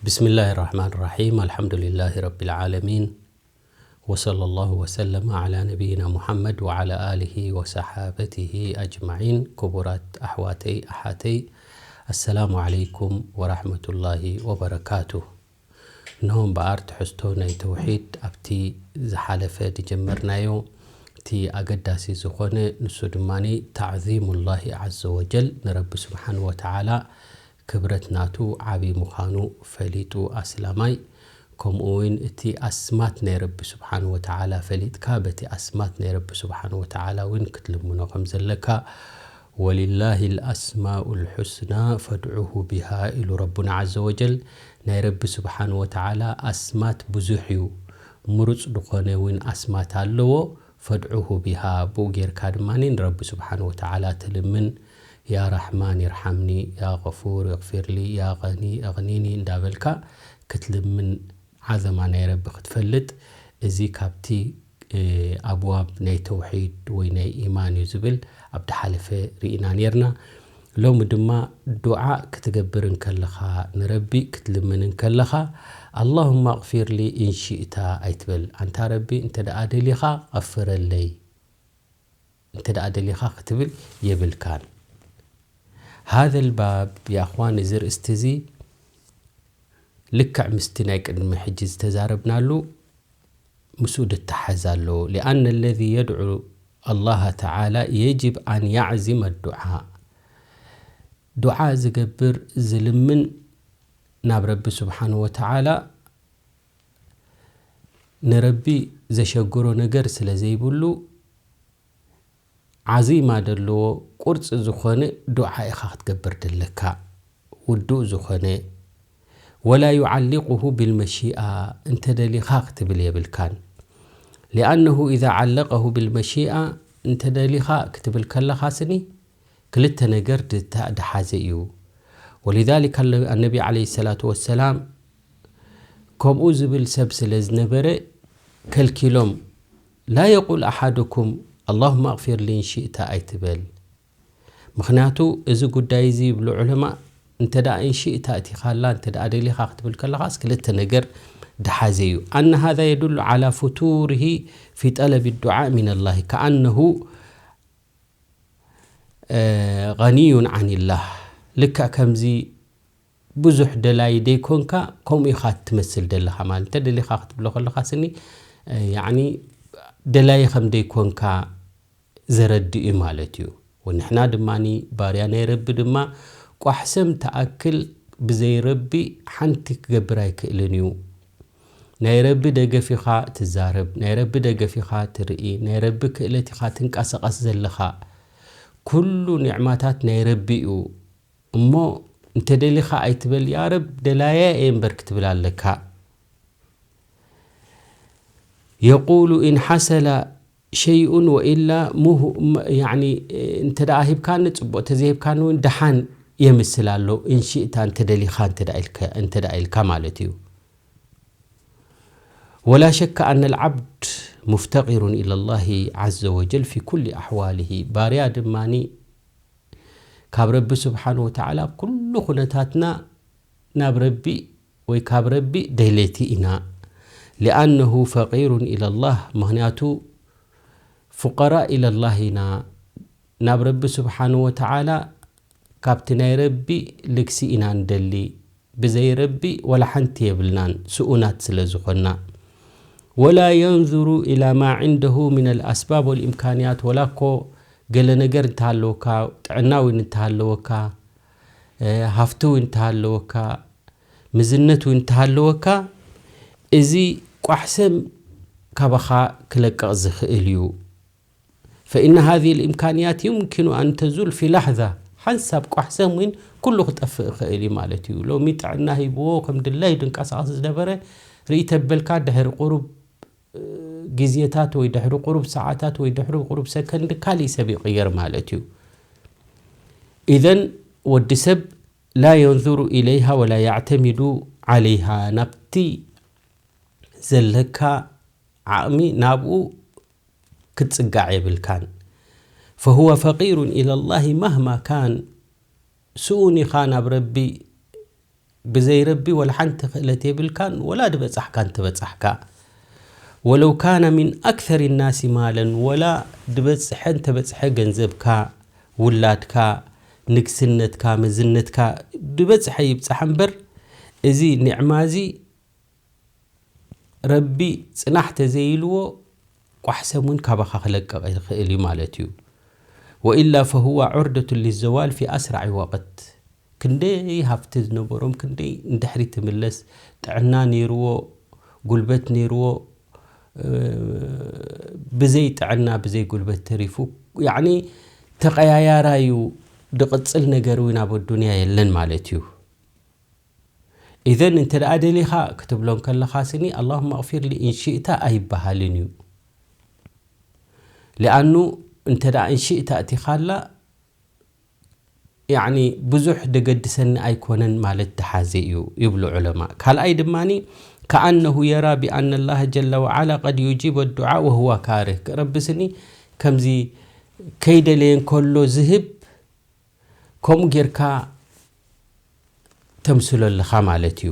بسم الله الرحمن الرحيم. الحمد لله رب العالمين. وصلى الله وسلم على نبينا محمد وعلى آله وصحابته أجمعين. ክቡራት ኣሕዋተይ ኣሓተይ፣ السلام عليكم ورحمة الله وبركاته። እነሆ እምበኣር ትሕዝቶ ናይ ተውሒድ ኣብቲ ዝሓለፈ ዝጀመርናዮ እቲ ኣገዳሲ ዝኾነ፣ ንሱ ድማ تعظيم الله عز وجل፣ ንረቢ ስብሓን ወተዓላ ክብረት ናቱ ዓቢ ምዃኑ ፈሊጡ ኣስላማይ፣ ከምኡ እውን እቲ ኣስማት ናይ ረቢ ስብሓን ወተዓላ ፈሊጥካ በቲ ኣስማት ናይ ረቢ ስብሓን ወተዓላ እውን ክትልምኖ ከም ዘለካ፣ ولله الأسماء الحسنى فادعوه بها ኢሉ ረቡና ዓዘ ወጀል። ናይ ረቢ ስብሓን ወተዓላ ኣስማት ብዙሕ እዩ፣ ምሩፅ ዝኾነ እውን ኣስማት ኣለዎ። فادعوه بها፣ ብኡ ጌርካ ድማ ንረቢ ስብሓን ወተዓላ ትልምን። يا رحمن ارحمني، يا غفور اغفر لي، يا غني أغنني እንዳበልካ ክትልምን ዓዘማ ናይ ረቢ ክትፈልጥ፣ እዚ ካብቲ፣ እ፣ ኣብዋብ ናይ ተውሒድ ወይ ናይ ኢማን እዩ ዝብል ኣብ ድሓለፈ ርኢና ኔርና። ሎሚ ድማ ዱዓ ክትገብር እንከለኻ፣ ንረቢ ክትልምን እንከለኻ፣ اللهم اغفر لي إن شئت ኣይትበል። ኣንታ ረቢ፣ እንተ ደኣ ደሊኻ፣ غፍረለይ፣ እንተ ደኣ ደሊኻ ክትብል የብልካን። هذا الباب يا أخوان، እዚ ርእስቲ እዚ ልክዕ ምስቲ ናይ ቅድሚ ሕጂ ዝተዛረብናሉ ምስኡ ዝተሓዝ ኣሎ። لأن الذي يدعو الله تعالى يجب أن يعزم الدعاء. ዱዓ ዝገብር ዝልምን ናብ ረቢ ስብሓን ወተዓላ ንረቢ ዘሸግሮ ነገር ስለ ዘይብሉ ዓዚማ ደለዎ ቁርፂ ዝኾነ ዱዓ ኢኻ ክትገብር ደለካ። ውዱእ ዝኾነ ولا يعلقه بالمشيئة፣ እንተ ደሊኻ ክትብል የብልካን። لأنه إذا علقه بالمشيئة، እንተ ደሊኻ ክትብል ከለኻ ስኒ ክልተ ነገር ድሓዘ እዩ። ولذلك النبي عليه الصلاة والسلام ከምኡ ዝብል ሰብ ስለ ዝነበረ ከልኪሎም። لا يقل أحدكم اللهم اغفر لي إن شئت ኣይትበል። ምኽንያቱ እዚ ጉዳይ እዚ ይብሉ ዑለማ፣ እንተ ደኣ إن شئت እቲኻላ፣ እንተ ደኣ ደሊኻ ክትብል ከለኻስ ክልተ ነገር ድሓዘ እዩ። أن هذا يدل على فتوره في طلب الدعاء من الله، كأنه غني عن الله። ልክዕ ከምዚ ብዙሕ ደላይ ደይኮንካ ከምኡ ኢኻ ትመስል ደለኻ ማለት። እንተ ደሊኻ ክትብሎ ከለኻ ስኒ፣ ያዕኒ ደላይ ከም ደይኮንካ ዘረድእ እዩ ማለት እዩ። ወንሕና ድማ ባርያ ናይ ረቢ ድማ ቋሕሰም ተኣክል ብዘይ ረቢ ሓንቲ ክገብር ኣይክእልን እዩ። ናይ ረቢ ደገፍ ኢኻ ትዛረብ፣ ናይ ረቢ ደገፍ ኢኻ ትርኢ፣ ናይ ረቢ ክእለት ኢኻ ትንቀሳቐስ ዘለኻ። ኩሉ ኒዕማታት ናይ ረቢ እዩ። እሞ እንተ ደሊኻ ኣይትበል፣ ያ ረብ ደላየ እየ እምበር ክትብል ኣለካ። يقول إن حصل شيء وإلا مه-، م-، يعني، እንተ ደኣ ሂብካኒ ጽቡቕ፣ እንተ ዘይሂብካኒ እውን ደሓን የምስል ኣሎ፣ إن شئت እንተ ደሊኻ እንተ ደኣ ኢልካ፣ እንተ ደኣ ኢልካ ማለት እዩ። ولا شك أن العبد مفتقر إلى الله عز وجل في كل أحواله። ባርያ ድማኒ ካብ ረቢ ስብሓን ወተዓላ ኣብ ኩሉ ኩነታትና ናብ ረቢ ወይ ካብ ረቢ ደለይቲ ኢና። لأنه فقير إلى الله፣ ምኽንያቱ فقراء إلى الله ኢና። ናብ ረቢ ስብሓን ወተዓላ ካብቲ ናይ ረቢ ልግሲ ኢና ንደሊ። ብዘይ ረቢ ወላ ሓንቲ የብልናን፣ ስኡናት ስለ ዝኾንና። ولا ينظر إلى ما عنده من الأسباب والإمكانيات። ወላ እኮ ገለ ነገር እንተሃለወካ፣ ጥዕና እውን እንተሃለወካ፣ እ፣ ሃፍቲ እውን እንተሃለወካ፣ ምዝነት እውን እንተሃለወካ፣ እዚ ቋሕሰም ካባኻ ክለቅቕ ዝኽእል እዩ። فإن هذه الإمكانيات يمكن أن تزول في لحظة። ሓንሳብ ቋሕሰም እውን ኩሉ ክጠፍእ ይኽእል እዩ ማለት እዩ። ሎሚ ጥዕና ሂብዎ ከም ድላዩ ድንቀሳቐስ ዝነበረ ርኢ ተበልካ ድሕሪ ቁሩብ፣ እ፣ ግዜታት ወይ ድሕሪ ቁሩብ ሰዓታት ወይ ድሕሪ ቁሩብ ሰከንድ ካሊእ ሰብ ይቕየር ማለት እዩ። إذن ወዲ ሰብ لا ينظر إليها ولا يعتمد عليها። ናብቲ ዘለካ ዓቕሚ ናብኡ ክትጽጋዕ የብልካን። فهو فقير إلى الله مهما كان። ስኡን ኢኻ ናብ ረቢ ብዘይ ረቢ ወላ ሓንቲ ክእለት የብልካን፣ ወላ ድበጻሕካ እንተበጻሕካ። ወለው ካነ ሚን ኣክተር ናሲ ማለን፣ ወላ ድበጽሐ እንተበጽሐ ገንዘብካ፣ ውላድካ፣ ንግስነትካ፣ መዝነትካ ድበጽሐ ይብጻሕ እምበር፣ እዚ ኒዕማ እዚ ረቢ ጽናሕ ተዘይልዎ ቋሕሰም እውን ካባኻ ክለቅቕ ይኽእል እዩ ማለት እዩ። ወኢላ ፈሁዋ ዑርደቱ ሊዘዋል ፊ ኣስራዒ ወቅት። ክንደይ ሃፍቲ ዝነበሮም ክንደይ ንድሕሪ ትምለስ፣ ጥዕና ነይርዎ፣ ጉልበት ነይርዎ፣ እ፣ ብዘይ ጥዕና ብዘይ ጉልበት ተሪፉ፣ ያዕኒ ተቐያያራዩ ድቕጽል ነገር እውን ኣብ ኣዱንያ የለን ማለት እዩ። ኢዘን እንተ ደኣ ደሊኻ ክትብሎ እንከለኻ ስኒ ኣላሁመ ኣቕፊር ሊ ኢንሽእታ ኣይበሃልን እዩ። ሊኣኑ እንተ ደኣ እንሽእታ እቲኻላ ያዕኒ ብዙሕ ደገድሰኒ ኣይኮነን ማለት ድሓዘ እዩ ይብሉ ዑለማ። ካልኣይ ድማኒ ከኣነሁ የራ ብኣነ ላህ ጀለ ወዓላ ቀድ ዩጂብ ዱዓ ወህዋ ካርህ። ረቢ ስኒ ከምዚ ከይደለየ እንከሎ ዝህብ ከምኡ ጌርካ ተምስሎ ኣለኻ ማለት እዩ።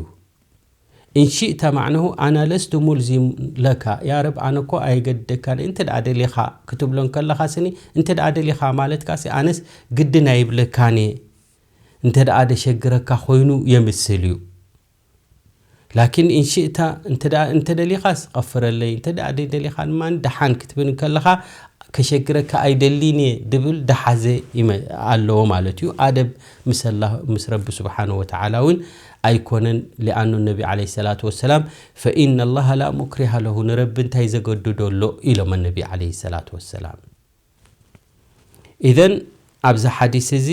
እንሽእታ ማዕነሁ ኣና ለስቱ ሙልዚም ለካ፣ ያ ረብ ኣነ እኮ ኣየገድደካን፣ እንተ ደኣ ደሊኻ ክትብሎ እንከለኻ ስኒ እንተ ደኣ ደሊኻ ማለትካ ሲ ኣነስ ግድን ኣይብለካን እየ፣ እንተ ደኣ ደሸግረካ ኮይኑ የምስል እዩ። ላኪን እንሽእታ እንተ ደኣ፣ እንተ ደሊኻስ ቀፍረለይ፣ እንተ ደኣ ደሊኻ ድማ ደሓን ክትብል እንከለኻ ከሸግረካ ኣይደሊን እየ ድብል ደሓዘ ይመ-፣ ኣለዎ ማለት እዩ። ኣደብ ምስ ኣላህ፣ ምስ ረቢ ስብሓነ ወተዓላ እውን ኣይኮነን። ሊኣኑ ነቢ ዓለይሂ ሰላቱ ወሰላም ፈኢነ ላሃ ላ ሙክሪሃ ለሁ፣ ንረቢ እንታይ ዘገድዶ ኣሎ ኢሎም ነቢ ዓለይሂ ሰላቱ ወሰላም። ኢዘን ኣብዚ ሓዲስ እዚ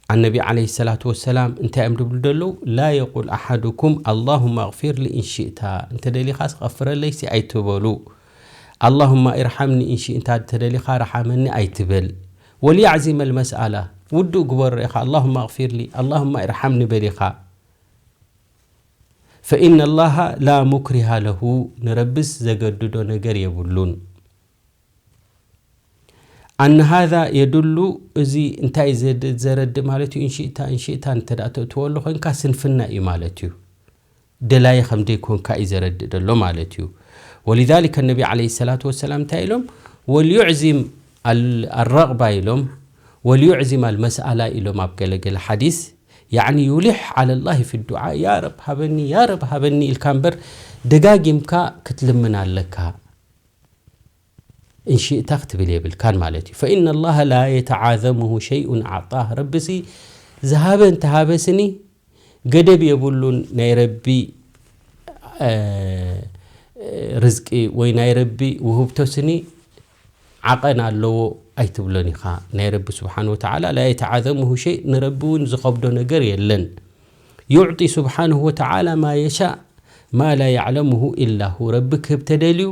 ኣነቢ ዓለይሂ ሰላቱ ወሰላም እንታይ እዮም ድብሉ ደለዉ? ላ የቁል ኣሓዱኩም ኣላሁማ ኣግፊር ሊ ኢንሽእታ፣ እንተ ደሊኻስ ቐፍረለይሲ ኣይትበሉ። ኣላሁማ ኢርሓምኒ ኢንሽእታ፣ እንተ ደሊኻ ርሓመኒ ኣይትበል። ወልያዕዚም ኣልመስኣላ፣ ውዱእ ግበሮ ኢኻ፣ ኣላሁማ ኣግፊር ሊ፣ ኣላሁማ ኢርሓምኒ በል ኢኻ። ፈኢነ ላሃ ላ ሙክሪሃ ለሁ፣ ንረብስ ዘገድዶ ነገር የብሉን። ኣነ ሃዛ የድሉ፣ እዚ እንታይ ዘድ-፣ ዘረድእ ማለት እዩ? እንሽእታ፣ እንሽእታ እንተ ደኣ ተእትወሉ ኮይንካ ስንፍና እዩ ማለት እዩ። ደላዪ ከም ደይኮንካ እዩ ዘረድእ ዘሎ ማለት እዩ። ወሊዛሊከ ነቢ ዓለይሂ ሰላቱ ወሰላም እንታይ ኢሎም? ወልዩዕዚም ኣል-፣ ኣረቕባ ኢሎም፣ ወልዩዕዚም ኣልመስኣላ ኢሎም ኣብ ገለገለ ሓዲስ፣ ያዕኒ ዩሊሕ ዓለ ላሂ ፊ ዱዓ፣ ያ ረብ ሃበኒ፣ ያ ረብ ሃበኒ ኢልካ እምበር ደጋጊምካ ክትልምን ኣለካ። እንሽእታ ክትብል የብልካን ማለት እዩ። ፈኢነ ላሃ ላ የተዓዘሙሁ ሸይኡን ኣዕጣህ፣ ረቢሲ ዝሃበ እንተሃበስኒ ገደብ የብሉን። ናይ ረቢ፣ እ፣ ርዝቂ ወይ ናይ ረቢ ውህብቶ ስኒ ዓቐን ኣለዎ ኣይትብሎን ኢኻ። ናይ ረቢ ስብሓን ወተዓላ ላ የተዓዘሙሁ ሸይ፣ ንረቢ እውን ዝኸብዶ ነገር የለን። ዩዕጢ ስብሓንሁ ወተዓላ ማ የሻእ ማ ላ ያዕለሙሁ ኢላ ሁ፣ ረቢ ክህብ ተደልዩ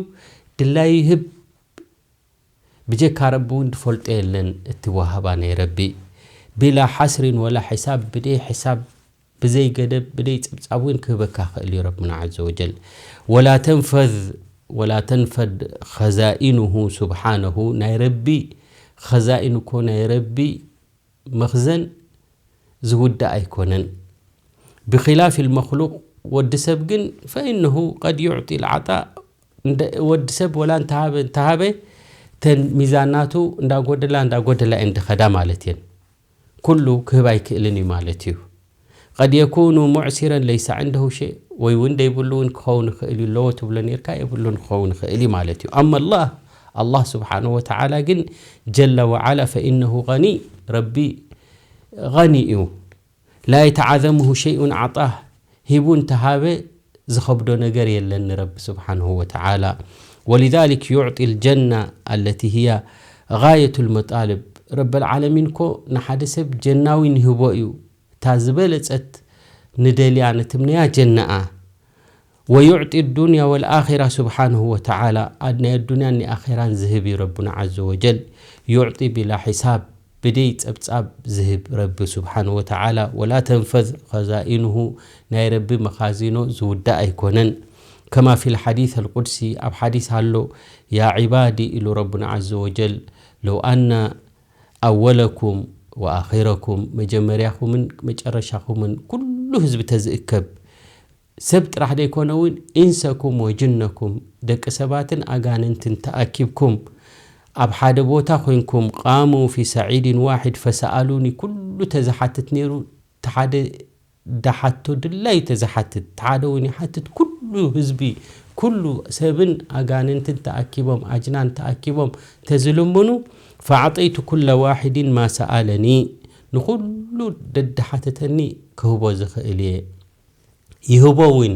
ድላዩ ይህብ። ብጀካ ረቢ እውን ዝፈልጦ የለን እቲ ወሃባ ናይ ረቢ። ቢላ ሓስሪን ወላ ሕሳብ፣ ብደይ ሕሳብ፣ ብዘይ ገደብ፣ ብደይ ጸብጻብ እውን ክህበካ ክእል እዩ ረብና ዓዘ ወጀል። ወላ ተንፈዝ፣ ወላ ተንፈድ ኸዛኢኑሁ ስብሓነሁ፣ ናይ ረቢ ኸዛኢን እኮ ናይ ረቢ መኽዘን ዝውዳእ ኣይኮነን። ብኺላፍ ልመኽሉቅ፣ ወዲ ሰብ ግን ፈኢነሁ ቀድ ዩዕጢ ልዓጣእ፣ እንደ-፣ ወዲ ሰብ ወላ እንተሃበ፣ እንተሃበ፣ ተን ሚዛናቱ እንዳጎደላ፣ እንዳጎደላ እየን ድኸዳ ማለት እየን። ኩሉ ክህብ ኣይክእልን እዩ ማለት እዩ። ቀድ የኩኑ ሙዕሲረን ለይሰ ዕንደሁ ሸይ፣ ወይ እውን ደይብሉ እውን ክኸውን ይኽእል እዩ፣ ኣለዎ ትብሎ ነርካ፣ የብሉን ክኸውን ይኽእል እዩ ማለት እዩ። ኣማ ኣላህ፣ ኣላህ ስብሓነሁ ወተዓላ ግን ጀለ ወዓላ ፈኢነሁ ገኒ፣ ረቢ ገኒ እዩ። ላ የተዓዘምሁ ሸይኡን ኣዕጣህ፣ ሂቡ እንተሃበ ዝኸብዶ ነገር የለን ንረቢ ስብሓንሁ ወተዓላ። ወሊዛሊክ ዩዕጢ ልጀና ኣለቲ ህያ ጋየቱ ልመጣልብ። ረበልዓለሚን እኮ ንሓደ ሰብ ጀናዊ ንህቦ እዩ፣ እታ ዝበለጸት ንደልያ ንትምነያ ጀናኣ። ወዩዕጢ ዱንያ ወልኣኺራ ስብሓንሁ ወተዓላ፣ ኣድ ናይ ኣዱንያን ናይ ኣኺራን ዝህብ እዩ ረቡና ዓዘ ወጀል። ዩዕጢ ቢላ ሒሳብ፣ ብደይ ጸብጻብ ዝህብ ረቢ ስብሓንሁ ወተዓላ። ወላ ተንፈዝ ኸዛኢንሁ፣ ናይ ረቢ መኻዚኖ ዝውዳእ ኣይኮነን። ከማ ፊል ሓዲስ ኣልቁድሲ፣ ኣብ ሓዲስ ኣሎ፣ ያ ዒባዲ ኢሉ ረቡና ዓዘ ወጀል፣ ለው ኣና ኣወለኩም ወኣኺረኩም፣ መጀመርያኹምን መጨረሻኹምን ኩሉ ኩሉ ህዝቢ ተዝእከብ፣ ሰብ ጥራሕ ዘይኮነ እውን፣ ኢንሰኩም ወጅነኩም፣ ደቂ ሰባትን ኣጋንንትን ተኣኪብኩም ኣብ ሓደ ቦታ ኮይንኩም፣ ቃሙ ፊ ሰዒድን ዋሒድ ፈሰኣሉኒ፣ ኩሉ ተዝሓትት ነይሩ፣ ሓደ ዳሓቶ ድላዩ ተዝሓትት፣ ሓደ እውን ይሓትት፣ ኩሉ ህዝቢ፣ ኩሉ ሰብን ኣጋንንትን ተኣኪቦም፣ ኣጅናን ተኣኪቦም ተዝልምኑ፣ ፈኣዕጠይቱ ኩለ ዋሒድን ማ ሰኣለኒ፣ ንኹሉ ደድሓተተኒ ክህቦ ዝኽእል እየ። ይህቦ እውን፣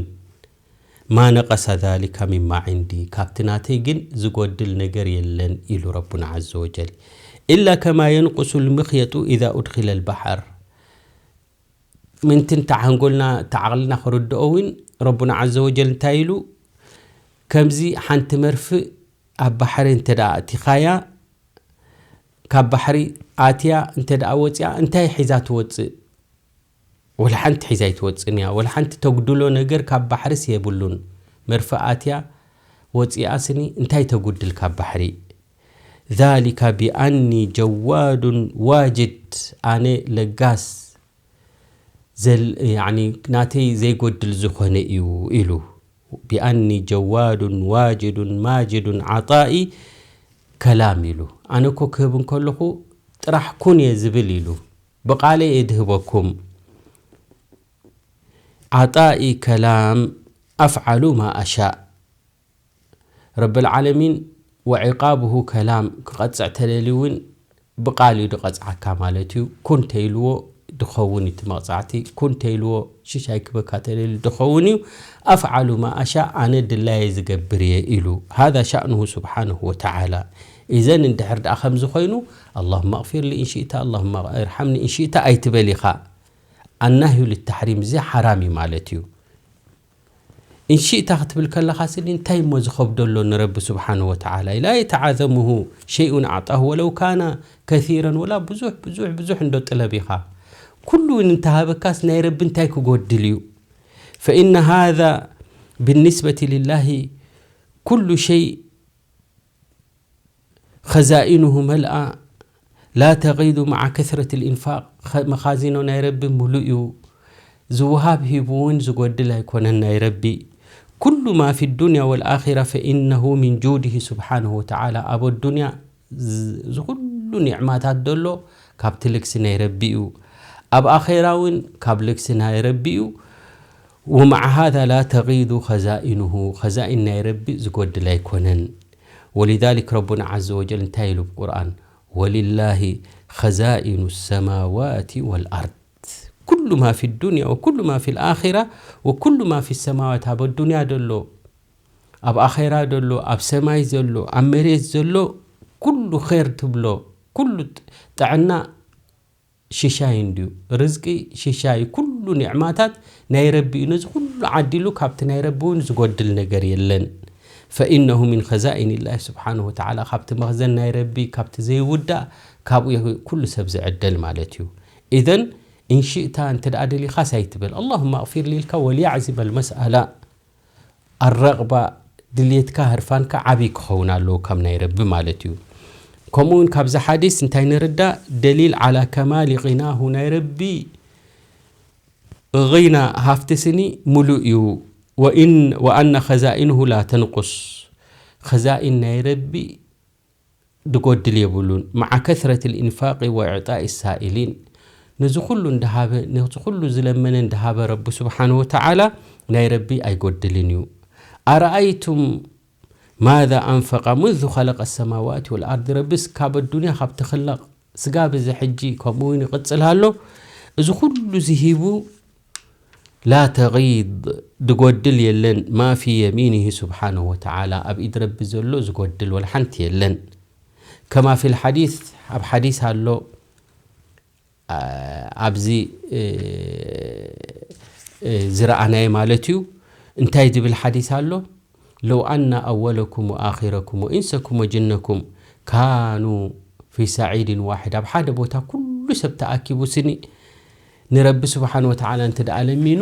ማ ነቀሰ ዛሊካ ሚማ ዕንዲ፣ ካብቲ ናተይ ግን ዝጎድል ነገር የለን ኢሉ ረቡና ዐዘ ወጀል። ኢላ ከማ የንቁሱ ልምኽየጡ ኢዛ ኡድኪለ ልባሕር። ምንትን ተዓንጎልና ተዓቕልና ክርድኦ እውን ረቡና ዐዘ ወጀል እንታይ ኢሉ? ከምዚ ሓንቲ መርፍእ ኣብ ባሕሪ እንተ ደኣ ኣእቲኻያ፣ ካብ ባሕሪ ኣትያ እንተ ደኣ ወፂኣ እንታይ ሒዛ ትወፅእ? ወላ ሓንቲ ሒዛ ኣይትወፅእን እያ። ወላ ሓንቲ ተጉድሎ ነገር ካብ ባሕርስ የብሉን። መርፍእ ኣትያ ወፂኣ ስኒ እንታይ ተጉድል ካብ ባሕሪ? ዛሊካ ቢኣኒ ጀዋዱን ዋጅድ፣ ኣነ ለጋስ ዘል-፣ ያዕኒ ናተይ ዘይጎድል ዝኾነ እዩ ኢሉ። ቢኣኒ ጀዋዱን ዋጅዱን ማጅዱን ዓጣኢ ከላም ኢሉ። ኣነ እኮ ክህብ እንከለኹ ጥራሕ ኩን እየ ዝብል ኢሉ። ብቓለይ እየ ድህበኩም። ዓጣኢ ከላም ኣፍዓሉ ማ ኣሻእ። ረብል ዓለሚን ወዒቃብሁ ከላም ክቐጽዕ ተደልዩ እውን ብቓል እዩ ድቐጽዓካ ማለት እዩ። ኩን ተይልዎ ድኸውን እቲ መቕጻዕቲ፣ ኩን ተይልዎ ሽሻይ ክበካ ተደልዩ ድኸውን እዩ። ኣፍዓሉ ማ ኣሻእ፣ ኣነ ድላየ ዝገብር እየ ኢሉ። ሃዛ ሻእንሁ ስብሓንሁ ወተዓላ። ኢዘን እንድሕር ደኣ ከምዚ ኮይኑ፣ ኣላሁመ ኣቕፊር ሊ እንሽእታ፣ ኣላሁመ እርሓምኒ እንሽእታ ኣይትበል ኢኻ። ኣናህዩ ልተሕሪም፣ እዚ ሓራም እዩ ማለት እዩ። እንሽእታ ክትብል ከለኻ ስኒ እንታይ እሞ ዝኸብዶ ኣሎ ንረቢ ስብሓንሁ ወተዓላ? ላ የተዓዘሙሁ ሸይኡን ኣዕጣሁ ወለው ካነ ከሲረን፣ ወላ ብዙሕ ብዙሕ ብዙሕ እንዶ ጥለብ ኢኻ። ኩሉ እውን እንተሃበካስ ናይ ረቢ እንታይ ክጎድል እዩ? ፈኢነ ሃዛ ብንስበቲ ልላሂ ኩሉ ሸይ ኸዛኢኑሁ መልኣ ላ ተጊዱ መዓ ከስረት ልኢንፋቅ። ኸ-፣ መኻዚኖ ናይ ረቢ ሙሉእ እዩ። ዝወሃብ ሂቡ እውን ዝጎድል ኣይኮነን ናይ ረቢ። ኩሉ ማ ፊ ዱንያ ወልኣኺራ ፈኢነሁ ሚን ጁድሂ ስብሓንሁ ወተዓላ። ኣብ ኣዱንያ ዝ-፣ ዝኹሉ ኒዕማታት ደሎ ካብቲ ልግሲ ናይ ረቢ እዩ። ኣብ ኣኼራ እውን ካብ ልግሲ ናይ ረቢ እዩ። ወመዓ ሃዛ ላ ተጊዱ ኸዛኢኑሁ፣ ኸዛኢን ናይ ረቢ ዝጎድል ኣይኮነን። ወሊዛሊክ ረቡና ዐዘ ወጀል እንታይ ኢሉ ብቁርኣን? ወሊላሂ ኸዛኢኑ ሰማዋቲ ወልኣርድ። ኩሉ ማ ፊ ዱንያ ወኩሉ ማ ፊ ልኣኺራ ወኩሉ ማ ፊ ሰማዋት፣ ኣብ ኣዱንያ ደሎ፣ ኣብ ኣኼራ ደሎ፣ ኣብ ሰማይ ዘሎ፣ ኣብ መሬት ዘሎ፣ ኩሉ ኼር ትብሎ፣ ኩሉ ጥ-፣ ጥዕና ሽሻይ እንድዩ። ርዝቂ ሽሻይ፣ ኩሉ ኒዕማታት ናይ ረቢ እዩ። ነዚ ኩሉ ዓዲሉ ካብቲ ናይ ረቢ እውን ዝጎድል ነገር የለን። ፈኢነሁ ሚን ኸዛኢን ላሂ ስብሓንሁ ወተዓላ፣ ካብቲ መኽዘን ናይ ረቢ፣ ካብቲ ዘይውዳእ፣ ካብኡ እዩ ኩሉ ሰብ ዝዕደል ማለት እዩ። ኢዘን እንሽእታ እንተ ደኣ ደሊኻስ ኣይትበል፣ ኣላሁመ ኣቕፊር ሊ ኢልካ ወልያዕዚመ ልመስኣላ። ኣረቕባ ድልየትካ ህርፋንካ ዓብዪ ክኸውን ኣለዎ ካብ ናይ ረቢ ማለት እዩ። ከምኡ እውን ካብዚ ሓዲስ እንታይ ንርዳእ? ደሊል ዓላ ከማሊ ጊናሁ፣ ናይ ረቢ ጊና ሃፍቲ ስኒ ሙሉእ እዩ። ወኢን-፣ ወኣነ ኸዛኢንሁ ላ ተንቁስ፣ ኸዛኢን ናይ ረቢ ድጎድል የብሉን። መዓ ከስረት ልኢንፋቂ ወኢዕጣኢ ሳኢሊን፣ ነዚ ኩሉ እንዳሃበ፣ ነዚ ኩሉ ዝለመነ እንዳሃበ ረቢ ስብሓንሁ ወተዓላ ናይ ረቢ ኣይጎድልን እዩ። ኣረኣይቱም ማዛ ኣንፈቃ ሙንዙ ኸለቀ ሰማዋት ወልኣርድ፣ ረቢስ ካብ ኣዱንያ ካብ ትኽለቕ ስጋብ እዚ ሕጂ ከምኡ እውን ይቕጽል ኣሎ። እዚ ኩሉ እዚ ሂቡ ላ ተጊድ፣ ድጎድል የለን፣ ማ ፊ የሚኒሂ ስብሓነሁ ወተዓላ፣ ኣብ ኢድ ረቢ ዘሎ ዝጎድል ወላ ሓንቲ የለን። ከማ ፊል ሓዲስ፣ ኣብ ሓዲስ ኣሎ፣ ኣ-፣ ኣብዚ፣ እ፣ እ፣ ዝረኣናዮ ማለት እዩ። እንታይ ዝብል ሓዲስ ኣሎ? ለው ኣነ ኣወለኩም ወኣኺረኩም ወኢንሰኩም ወጅነኩም ካኑ ፊ ሰዒድን ዋሒድ፣ ኣብ ሓደ ቦታ ኩሉ ሰብ ተኣኪቡ ስኒ ንረቢ ስብሓነ ወተዓላ እንተ ደኣ ለሚኑ፣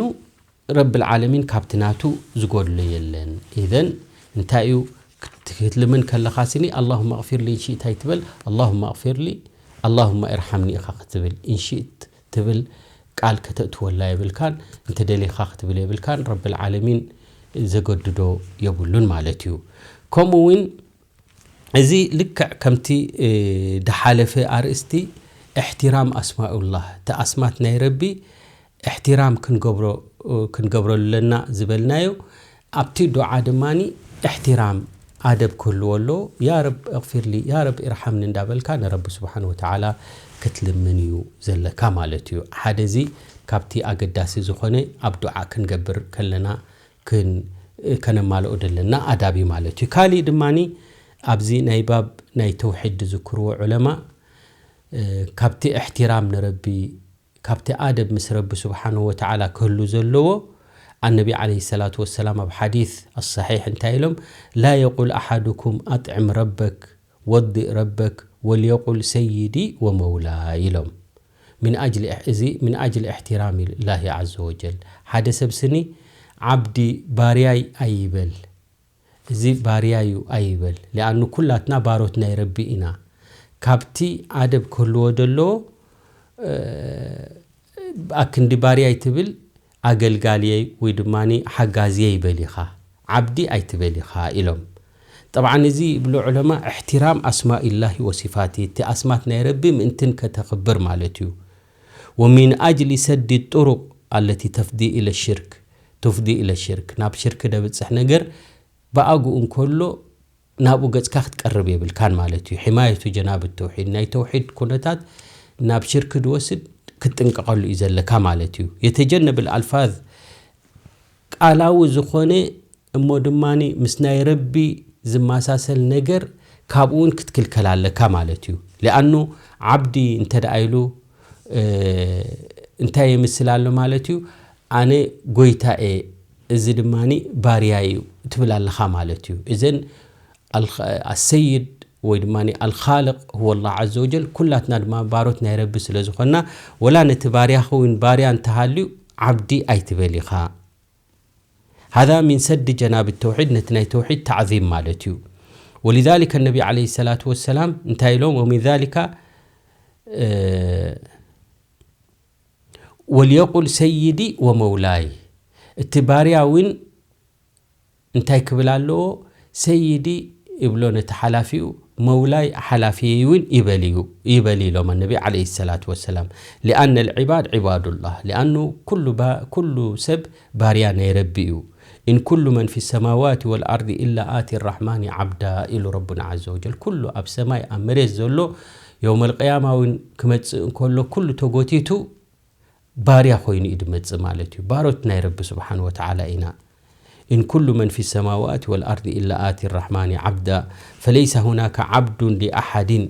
ረብል ዓለሚን ካብቲ ናቱ ዝጎድሎ የለን። ኢዘን እንታይ እዩ? ክት-፣ ክትልምን ከለኻ ስኒ ኣላሁመ ኣቕፊር ሊ እንሽእት ኣይትበል፣ ኣላሁመ ኣቕፊር ሊ፣ ኣላሁመ እርሓምኒ ኢኻ ክትብል። እንሽእት ትብል ቃል ከተእትወላ የብልካን፣ እንተ ደሊኻ ክትብል የብልካን። ረብል ዓለሚን ዘገድዶ የብሉን ማለት እዩ። ከምኡ እውን እዚ ልክዕ ከምቲ፣ እ፣ ድሓለፈ ኣርእስቲ እሕትራም ኣስማኡላህ፣ እቲ ኣስማት ናይ ረቢ እሕትራም ክንገብሮ፣ ክንገብረሉ ኣለና ዝበልናዮ፣ ኣብቲ ዱዓ ድማኒ እሕትራም ኣደብ ክህልዎ ኣለዎ። ያ ረብ እግፊርሊ፣ ያ ረብ ኢርሓምኒ እንዳበልካ ንረቢ ስብሓን ወተዓላ ክትልምን እዩ ዘለካ ማለት እዩ። ሓደ እዚ ካብቲ ኣገዳሲ ዝኾነ ኣብ ዱዓ ክንገብር ከለና ክን-፣ ከነማልኦ ዘለና ኣዳብ እዩ ማለት እዩ። ካሊእ ድማኒ ኣብዚ ናይ ባብ ናይ ተውሒድ ዝዝክርዎ ዑለማ፣ እ፣ ካብቲ እሕትራም ንረቢ፣ ካብቲ ኣደብ ምስ ረቢ ስብሓንሁ ወተዓላ ክህሉ ዘለዎ፣ ኣነቢ ዓለይሂ ሰላቱ ወሰላም ኣብ ሓዲስ ኣሰሒሕ እንታይ ኢሎም? ላ የቁል ኣሓዱኩም ኣጥዕም ረበክ ወዲእ ረበክ ወልየቁል ሰይዲ ወመውላይ ኢሎም። ምን ኣጅሊ እሕ-፣ እዚ ምን ኣጅሊ እሕትራም ላሂ ዓዘ ወጀል። ሓደ ሰብ ስኒ ዓብዲ ባርያይ ኣይበል። እዚ ባርያ እዩ ኣይበል። ሊኣኑ ኩላትና ባሮት ናይ ረቢ ኢና። ካብቲ ኣደብ ክህልዎ ዘለዎ፣ እ፣ ኣክንዲ ባርያይ ትብል ኣገልጋልየይ ወይ ድማ ሓጋዝየይ በል ኢኻ። ዓብዲ ኣይትበል ኢኻ ኢሎም። ጠብዓን እዚ ይብሉ ዑለማ እሕትራም ኣስማኢላሂ ወሲፋቲ፣ እቲ ኣስማት ናይ ረቢ ምእንትን ከተኽብር ማለት እዩ። ወሚን ኣጅሊ ሰዲ ጥሩቅ ኣለቲ ተፍዲ ኢለ ሽርክ፣ ቱፍዲ ኢለ ሽርክ፣ ናብ ሽርክ ደብጽሕ ነገር ብኣግኡ እንከሎ ናብኡ ገጽካ ክትቀርብ የብልካን ማለት እዩ። ሕማየቱ ጀናብ ተውሒድ፣ ናይ ተውሒድ ኩነታት ናብ ሽርክ ድወስድ ክትጥንቀቐሉ እዩ ዘለካ ማለት እዩ። የተጀነብል ኣልፋዝ ቃላዊ ዝኾነ እሞ ድማኒ ምስ ናይ ረቢ ዝመሳሰል ነገር ካብኡ እውን ክትክልከል ኣለካ ማለት እዩ። ሊኣኑ ዓብዲ እንተ ደኣ ኢሉ፣ እ፣ እንታይ የምስል ኣሎ ማለት እዩ? ኣነ ጎይታ እየ፣ እዚ ድማኒ ባርያ እዩ ትብል ኣለኻ ማለት እዩ። እዘን ኣልኸ-፣ ኣሰይድ ወይ ድማ ኣልኻልቅ ሁወ ላህ ዓዘ ወጀል፣ ኩላትና ድማ ባሮት ናይ ረቢ ስለ ዝኾንና፣ ወላ ነቲ ባርያኺ እውን ባርያ እንተሃልዩ ዓብዲ ኣይትበል ኢኻ። ሃዛ ሚን ሰዲ ጀናብ ተውሒድ፣ ነቲ ናይ ተውሒድ ታዕዚም ማለት እዩ። ወሊዛሊከ ነቢ ዓለይሂ ሰላቱ ወሰላም እንታይ ኢሎም? ወሚን ዛሊካ፣ እ፣ ወልየቁል ሰይዲ ወመውላይ፣ እቲ ባርያ እውን እንታይ ክብል ኣለዎ? ሰይዲ ይብሎ ነቲ ሓላፊኡ፣ መውላይ ሓላፊየይ እውን ይበል እዩ፣ ይበል ኢሎም ኣነቢ ዓለይሂ ሰላቱ ወሰላም። ሊኣነ ልዕባድ ዕባዱላህ፣ ሊኣኑ ኩሉ ባ-፣ ኩሉ ሰብ ባርያ ናይ ረቢ እዩ። ኢን ኩሉ መን ፊ ሰማዋት ወልኣርዲ ኢላ ኣቲ ራሕማኒ ዓብዳ ኢሉ ረቡና ዓዘ ወጀል። ኩሉ ኣብ ሰማይ ኣብ መሬት ዘሎ የውመል ቅያማ እውን ክመጽእ እንከሎ ኩሉ ተጎቲቱ ባርያ ኮይኑ እዩ ድመጽእ ማለት እዩ። ባሮት ናይ ረቢ ስብሓን ወተዓላ ኢና። ኢን ኩሉ መን ፊ ሰማዋት ወልኣርዲ ኢላ ኣቲ ራሕማኒ ዓብዳ ፈለይሰ ሁናከ ዓብዱን ሊኣሓድን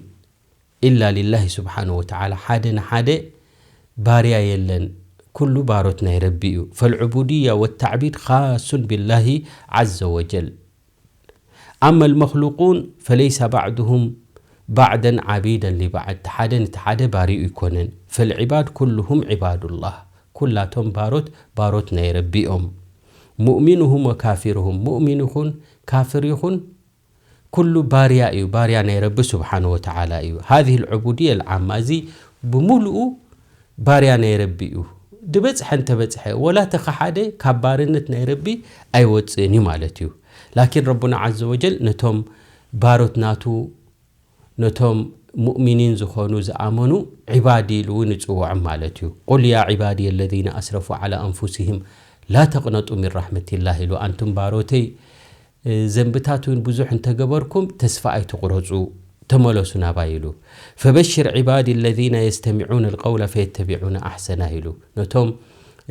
ኢላ ሊላሂ ስብሓን ወተዓላ። ሓደ ንሓደ ባርያ የለን፣ ኩሉ ባሮት ናይ ረቢ እዩ። ፈልዕቡድያ ወታዕቢድ ኻሱን ቢላሂ ዓዘ ወጀል። ኣማ ልመኽሉቁን ፈለይሰ ባዕዱሁም ባዕደን ዓቢደን ሊባዕድ፣ ሓደ ነቲ ሓደ ባርዩ ኣይኮነን። ፈልዕባድ ኩሉሁም ዕባዱላህ፣ ኩላቶም ባሮት፣ ባሮት ናይ ረቢ እዮም። ሙእሚኑሁም ወካፊሩሁም፣ ሙእሚን ይኹን ካፍር ይኹን ኩሉ ባርያ እዩ፣ ባርያ ናይ ረቢ ስብሓነ ወተዓላ እዩ። ሃዚህ ልዕቡድየ ልዓማ፣ እዚ ብምሉኡ ባርያ ናይ ረቢ እዩ። ድበጽሐ እንተበጽሐ፣ ወላ ተኸሓደ ካብ ባርነት ናይ ረቢ ኣይወጽእን እዩ ማለት እዩ። ላኪን ረቡና ዓዘ ወጀል ነቶም ባሮት ናቱ፣ ነቶም ሙእሚኒን ዝኾኑ ዝኣመኑ ዒባዲ ኢሉ እውን ይጽውዖም ማለት እዩ። ቁል ያ ዒባድየ ለዚነ ኣስረፉ ዓላ ኣንፉሲሂም ላ ተቅነጡ ሚን ራሕመቲላህ ኢሉ፣ ኣንቱም ባሮተይ፣ እ፣ ዘንብታት እውን ብዙሕ እንተገበርኩም ተስፋ ኣይትቑረጹ፣ ተመለሱ ናባይ ኢሉ። ፈበሽር ዒባዲ ለዚነ የስተሚዑነ ልቀውለ ፈየተቢዑነ ኣሕሰና ኢሉ። ነቶም፣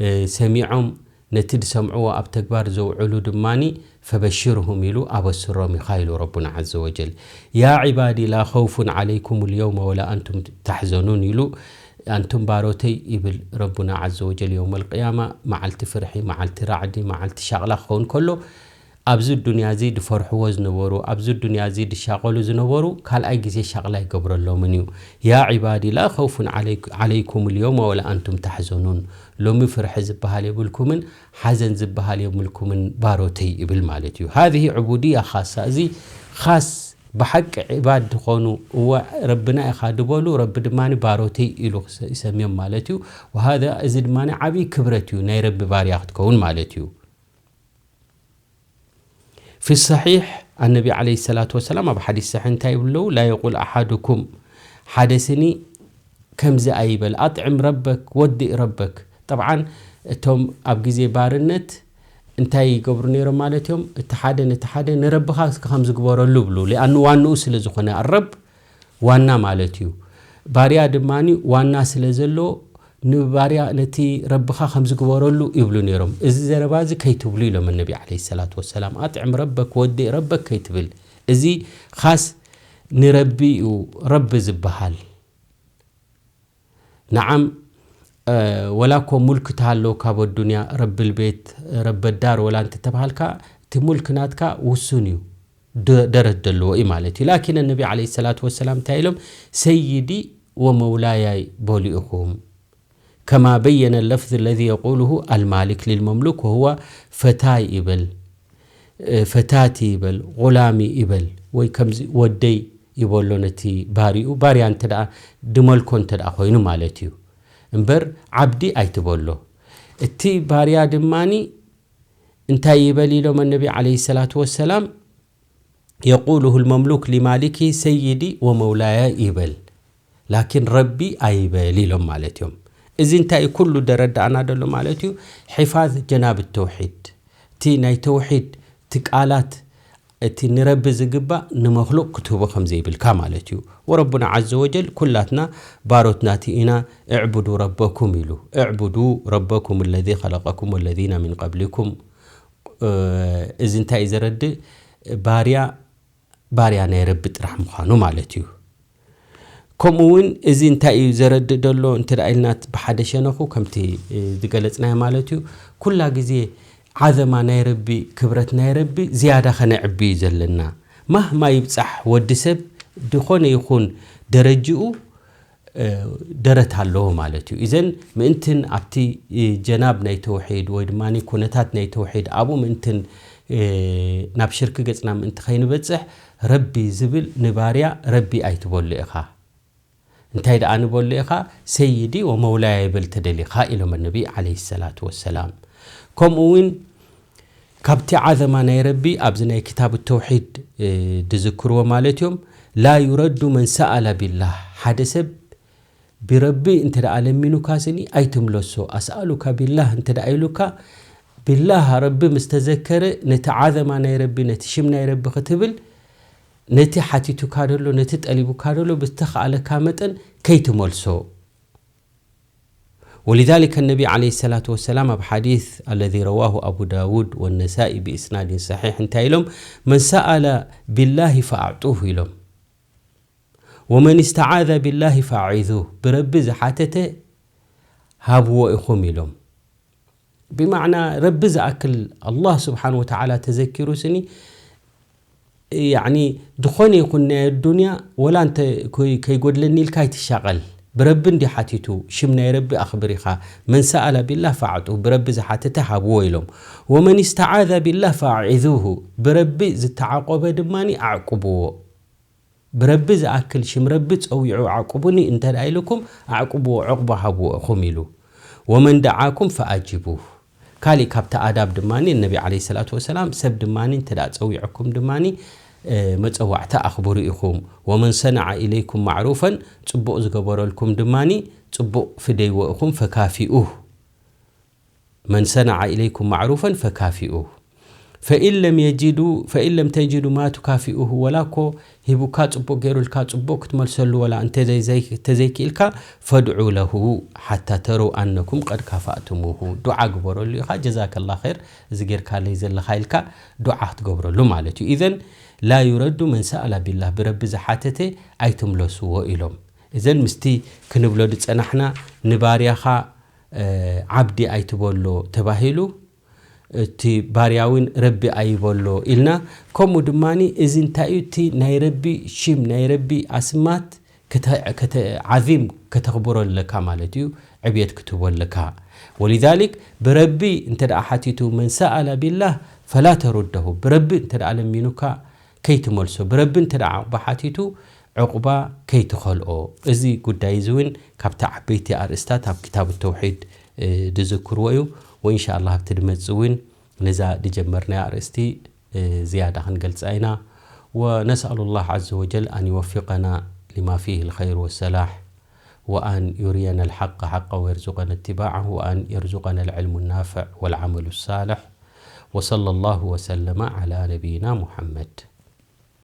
እ፣ ሰሚዖም ነቲ ዝሰምዕዎ ኣብ ተግባር ዘውዕሉ ድማኒ ፈበሽርሁም ኢሉ ኣበስሮም ኢኻ ኢሉ ረቡና ዓዘ ወጀል። ያ ዒባዲ ላ ኸውፉን ዓለይኩም ልየውመ ወላ ኣንቱም ታሕዘኑን ኢሉ፣ ኣንቱም ባሮተይ ይብል ረቡና ዓዘ ወጀል፣ የውመል ቅያማ መዓልቲ ፍርሒ፣ መዓልቲ ራዕዲ፣ መዓልቲ ሻቕላ ክኸውን ከሎ፣ ኣብዚ ዱንያ እዚ ድፈርሕዎ ዝነበሩ፣ ኣብዚ ዱንያ እዚ ድሻቐሉ ዝነበሩ ካልኣይ ግዜ ሻቕላ ይገብረሎምን እዩ። ያ ዒባዲ ላ ኸውፉን ዓለይክ-፣ ዓለይኩም ልየውመ ወላ ኣንቱም ታሕዘኑን፣ ሎሚ ፍርሒ ዝበሃል የብልኩምን ሓዘን ዝበሃል የብልኩምን ባሮተይ ይብል ማለት እዩ። ሃዚህ ዕቡድያ ኻሳ፣ እዚ ኻስ ብሓቂ ዒባድ ዝኾኑ፣ እወ ረብና ኢኻ ድበሉ፣ ረቢ ድማ ባሮተይ ኢሉ ክሰ-፣ ይሰምዮም ማለት እዩ። ወሃذا፣ እዚ ድማ ዓብዪ ክብረት እዩ፣ ናይ ረቢ ባርያ ክትከውን ማለት እዩ። في الصحيح النبي عليه الصلاة والسلام ኣብ ሓዲስ ሰሒሕ እንታይ ይብሉ ኣለዉ? لا يقول أحدكم፣ ሓደ ስኒ ከምዚ ኣይበል፣ أطعم ربك، ወድእ ረበክ። ጠብዓን እቶም ኣብ ግዜ ባርነት እንታይ ይገብሩ ነይሮም ማለት እዮም? እቲ ሓደ ነቲ ሓደ ንረብኻ እስኪ ከምዚ ግበረሉ ይብሉ። ሊኣኑ ዋንኡ ስለ ዝኾነ፣ ኣረብ ዋና ማለት እዩ። ባርያ ድማ ዋና ስለ ዘሎ፣ ንባርያ ነቲ ረብኻ ከምዚ ግበረሉ ይብሉ ነይሮም። እዚ ዘረባ እዚ ከይትብሉ ኢሎም ነቢ ዓለይሂ ሰላቱ ወሰላም። ኣጥዕም ረበክ፣ ወድእ ረበክ ከይትብል። እዚ ኻስ ንረቢ እዩ ረቢ ዝበሃል። ነዓም፣ እ፣ ወላ እኮ ሙልክ ተሃለወካ፣ ኣብ ኣዱንያ ረብል ቤት፣ ረበ ዳር ወላ እንተተባሃልካ፣ እቲ ሙልክ ናትካ ውሱን እዩ፣ ደ-፣ ደረት ዘለዎ እዩ ማለት እዩ። ላኪን ነቢ ዓለይሂ ሰላቱ ወሰላም እንታይ ኢሎም? ሰይዲ ወመውላያይ በሉ ኢኹም። ከማ በየነ ለፍዝ ለዚ የቁሉሁ ኣልማሊክ ሊልመምሉክ ወሁዋ ፈታይ ይበል፣ እ፣ ፈታቲ ይበል፣ ጉላሚ ይበል፣ ወይ ከምዚ ወደይ ይበሎ ነቲ ባሪኡ። ባርያ እንተ ደኣ ድመልኮ እንተ ደኣ ኮይኑ ማለት እዩ። እምበር ዓብዲ ኣይትበሎ። እቲ ባርያ ድማኒ እንታይ ይበል ኢሎም ነቢ ዓለይሂ ሰላቱ ወሰላም? የቁሉሁ ልመምሉክ ሊማሊኪ ሰይዲ ወመውላያ ይበል፣ ላኪን ረቢ ኣይበል ኢሎም ማለት እዮም። እዚ እንታይ ኩሉ ደረዳእና ደሎ ማለት እዩ? ሒፋዝ ጀናብ ተውሒድ፣ እቲ ናይ ተውሒድ፣ እቲ ቃላት፣ እቲ ንረቢ ዝግባእ ንመክሉቅ ክትህቦ ከም ዘይብልካ ማለት እዩ። ወረቡና ዓዘ ወጀል ኩላትና ባሮት ናቲ ኢና። እዕቡዱ ረበኩም ኢሉ። እዕቡዱ ረበኩም ለዚ ኸለቀኩም ወለዚነ ሚን ቀብሊኩም። እ፣ እዚ እንታይ እዩ ዘረድእ? ባርያ፣ ባርያ ናይ ረቢ ጥራሕ ምዃኑ ማለት እዩ። ከምኡ እውን እዚ እንታይ እዩ ዘረድእ ዘሎ እንተ ደኣ ኢልና፣ ብሓደ ሸነኹ ከምቲ፣ እ፣ ዝገለጽናዮ ማለት እዩ፣ ኩላ ግዜ ዓዘማ ናይ ረቢ፣ ክብረት ናይ ረቢ ዝያዳ ኸነዕቢ እዩ ዘለና። ማህማ ይብጻሕ ወዲ ሰብ፣ ዝኾነ ይኹን ደረጅኡ፣ እ፣ ደረት ኣለዎ ማለት እዩ። እዘን ምእንትን ኣብቲ፣ እ፣ ጀናብ ናይ ተውሒድ ወይ ድማ ኩነታት ናይ ተውሒድ ኣብኡ ምእንትን፣ እ፣ ናብ ሽርክ ገጽና ምእንቲ ከይንበጽሕ፣ ረቢ ዝብል ንባርያ ረቢ ኣይትበሉ ኢኻ። እንታይ ደኣ ንበሉ ኢኻ? ሰይዲ ወመውላያ ይበል ተደሊኻ ኢሎም ነቢ ዓለይሂ ሰላቱ ወሰላም። ከምኡ እውን ካብቲ ዓዘማ ናይ ረቢ ኣብዚ ናይ ክታብ ተውሒድ፣ እ፣ ድዝክርዎ ማለት እዮም። ላ ዩረዱ መን ሰኣለ ቢላህ፣ ሓደ ሰብ ብረቢ እንተ ደኣ ለሚኑካ ስኒ ኣይትምለሶ። ኣስኣሉካ ቢላህ እንተ ደኣ ኢሉካ፣ ቢላህ ረቢ ምስ ተዘከረ ነቲ ዓዘማ ናይ ረቢ፣ ነቲ ሽም ናይ ረቢ ክትብል፣ ነቲ ሓቲቱካ ደሎ፣ ነቲ ጠሊቡካ ደሎ ብዝተኻእለካ መጠን ከይትመልሶ። ولذلك النبي عليه الصلاة والسلام ኣብ ሓዲስ الذي رواه أبو داود والنسائي بإسناد صحيح እንታይ ኢሎም? መን ሰኣለ ቢላሂ ፈኣዕጡሁ ኢሎም። ወመን እስተዓዘ ቢላሂ ፈኣዒዙህ፣ ብረቢ ዝሓተተ ሃብዎ ኢኹም ኢሎም። ብማዕና ረቢ ዝኣክል ኣላህ ስብሓን ወተዓላ ተዘኪሩ ስኒ፣ ያዕኒ ዝኾነ ይኹን ናይ ኣዱንያ ወላ እንተ ኮይ-፣ ከይጎድለኒ ኢልካ ኣይትሻቐል። ብረቢ እንዲ ሓቲቱ፣ ሽም ናይ ረቢ ኣኽብር ኢኻ። መን ሰኣለ ቢላህ ፈኣዕጡ፣ ብረቢ ዝሓተተ ሃብዎ ኢሎም። ወመን እስተዓዘ ቢላህ ፈኣዒዙሁ፣ ብረቢ ዝተዓቆበ ድማኒ ኣዕቁብዎ። ብረቢ ዝኣክል ሽም ረቢ ጸዊዑ ኣዕቁቡኒ እንተ ደኣ ኢልኩም፣ ኣዕቁብዎ፣ ዕቑባ ሃብዎ ኢኹም ኢሉ። ወመን ደዓኩም ፈኣጂቡህ። ካሊእ ካብቲ ኣዳብ ድማኒ፣ ነቢ ዓለይሂ ሰላቱ ወሰላም፣ ሰብ ድማኒ እንተ ደኣ ጸዊዑኩም ድማኒ፣ እ፣ መጸዋዕታ ኣኽብሩ ኢኹም። ወመን ሰነዐ ኢለይኩም ማዕሩፈን፣ ጽቡቕ ዝገበረልኩም ድማኒ፣ ጽቡቕ ፍደይዎ ኢኹም፣ ፈካፊኡህ። መን ሰነዐ ኢለይኩም ማዕሩፈን ፈካፊኡህ። ፈኢን ለም የጅዱ፣ ፈኢን ለም ተጅዱ ማ ቱካፊኡሁ፣ ወላ እኮ ሂቡካ ጽቡቕ ገይሩልካ ጽቡቕ ክትመልሰሉ ወላ እንተ ዘይ-፣ ዘይ-፣ ተዘይክኢልካ፣ ፈድዑ ለሁ ሓታ ተረው ኣነኩም ቀድ ካፋእቱሙሁ። ዱዓ ግበረሉ ኢኻ፣ ጀዛከላ ኸይር፣ እዚ ጌርካለይ ዘለኻ ኢልካ ዱዓ ክትገብረሉ ማለት እዩ። ኢዘን ላ ዩረዱ መን ሰኣላ ቢላህ፣ ብረቢ ዝሓተተ ኣይትምለስዎ ኢሎም። እዘን ምስቲ ክንብሎ ዝጸናሕና ንባርያኻ፣ እ፣ ዓብዲ ኣይትበሎ ተባሂሉ፣ እቲ ባርያ እውን ረቢ ኣይበሎ ኢልና። ከምኡ ድማኒ እዚ እንታይ እዩ? እቲ ናይ ረቢ ሽም፣ ናይ ረቢ ኣስማት ከተ-፣ ከተ-፣ ዓዚም ከተኽብሮ ኣለካ ማለት እዩ፣ ዕብየት ክትህቦ ኣለካ። ወሊዛሊክ ብረቢ እንተ ደኣ ሓቲቱ፣ መን ሰኣለ ቢላህ ፈላ ተሩደሁ፣ ብረቢ እንተ ደኣ ለሚኑካ ከይትመልሶ፣ ብረቢ እንተ ደኣ ዕቑባ ሓቲቱ ዕቑባ ከይትኸልኦ። እዚ ጉዳይ እዚ እውን ካብቲ ዓበይቲ ኣርእስታት ኣብ ክታብ ተውሒድ ድዝክርዎ እዩ። ወኢንሻ ኣላህ ኣብቲ ድመጽእ እውን ነዛ ድጀመርናያ ኣርእስቲ ዝያዳ ክንገልጻ ኢና። ونسأل الله عز وجل أن يوفقنا لما فيه الخير والصلاح، وأن يرينا الحق حقا ويرزقنا اتباعه، وأن يرزقنا العلم النافع والعمل الصالح. وصلى الله وسلم على نبينا محمد.